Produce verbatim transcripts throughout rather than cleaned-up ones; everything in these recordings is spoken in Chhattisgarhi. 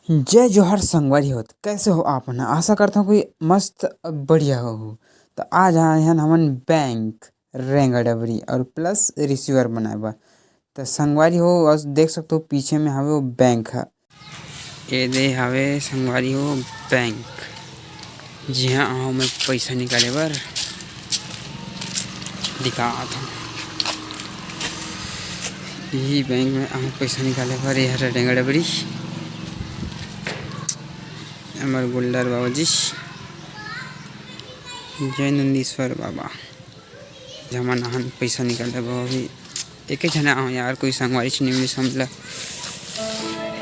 जय जोहार संगवारी हो, त कैसे हो आप मन? आशा करता हूँ कि मस्त बढ़िया हो। तो आज आए हन हमन बैंक रेंगा डबरी और प्लस रिसीवर बनाए बर। तो संगवारी हो, आज देख सकते हो पीछे में हवे वो बैंक ह। ये दे हवे संगवारी हो बैंक, जिहाँ आओ मैं पैसा निकाले बर दिखात हूँ। यही बैंक में आओ पैसा निकाले बर, ये हरे रेंगा डबरी। हमर गोल्डर बाबा जी, जय नंदीश्वर बाबा। जमा नहन पैसा निकाले बाबा, अभी एक झन आऊँ यार, कोई संगवारी नहीं मिली हमला।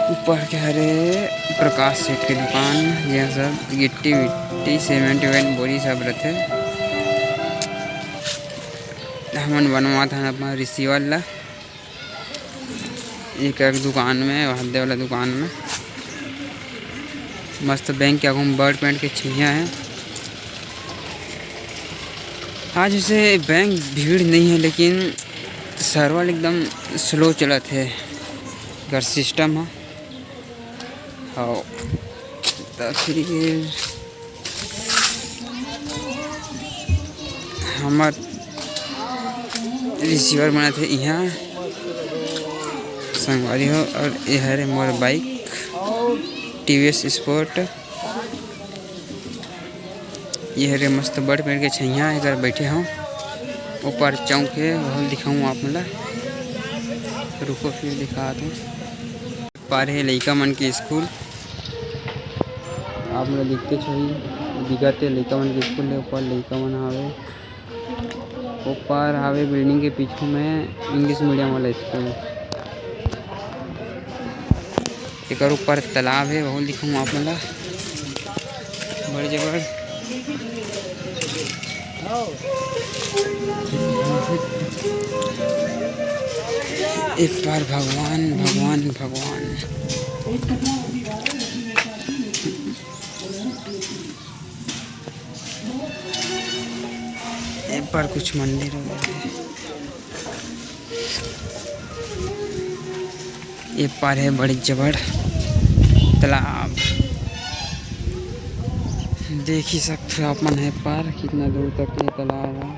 ऊपर के हरे प्रकाश सेठ के दुकान, यहाँ सब गिट्टी मिट्टी सीमेंट वेमेंट बोरी सब रथे। हमन बनवात हन अपन रिसीवर ला। एक, एक दुकान में, वहाँ दे वाला दुकान में मस्त बैंक के आगू में बड़ पेड़ के छइहाँ है। आज वैसे बैंक भीड़ नहीं है, लेकिन server एकदम slow चलत है, अगर system है। हाँ, तो फिर हमर रिसीवर बनत हे इहाँ संगवारी हो। और ये हरे मोर बाइक टीवीएस स्पोर्ट। ये हरे मस्त बड़ पेड़ के छइहाँ एकर बैठे हूँ। ऊपर चौक हे, वहाँ दिखाऊँ आप मन ला। रुको फिर दिखात हूँ। पार हे लइका मन के स्कूल, आप मन ला दिखते छही, दिखत हे लइका मन के स्कूल हे। ऊपर लइका मन हावे, ऊपर हावे बिल्डिंग के पीछू में इंग्लिश मीडियम वाला स्कूल। एकर ऊपर तालाब हे, वहू दिखाऊँ आप मन ला। बड़े जबर। एक बार भगवान, भगवान, भगवान। एक बार कुछ मंदिर वगैरह हे। ये पार हे बड़े जबर तालाब, देख ही सकते हो आप मन हे पार कितना दूर तक ये तालाब है।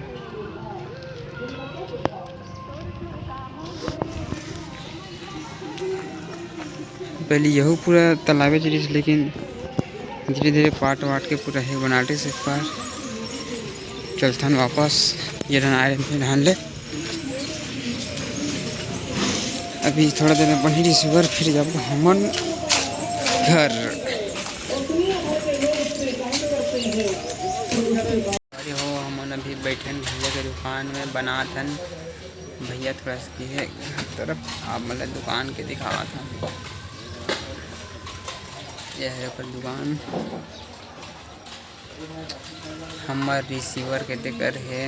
पहले यहू पूरा तालाबे च रिहिस, लेकिन धीरे-धीरे पाट वाट के पूरा हे बनाटे से पार। चलथन वापस, ये डहन आए रहिन, फिर डहन ले। अभी थोड़ा देर में बनी रिसीवर, फिर जाबो हमन घर। अरे हो, हमन अभी बैठन भैया के दुकान में बनाथन। भैया थोड़ा सा की है तरफ, आप मतलब दुकान के दिखावत हन। ये है ओकर दुकान। हमर रिसीवर के तेकर हे।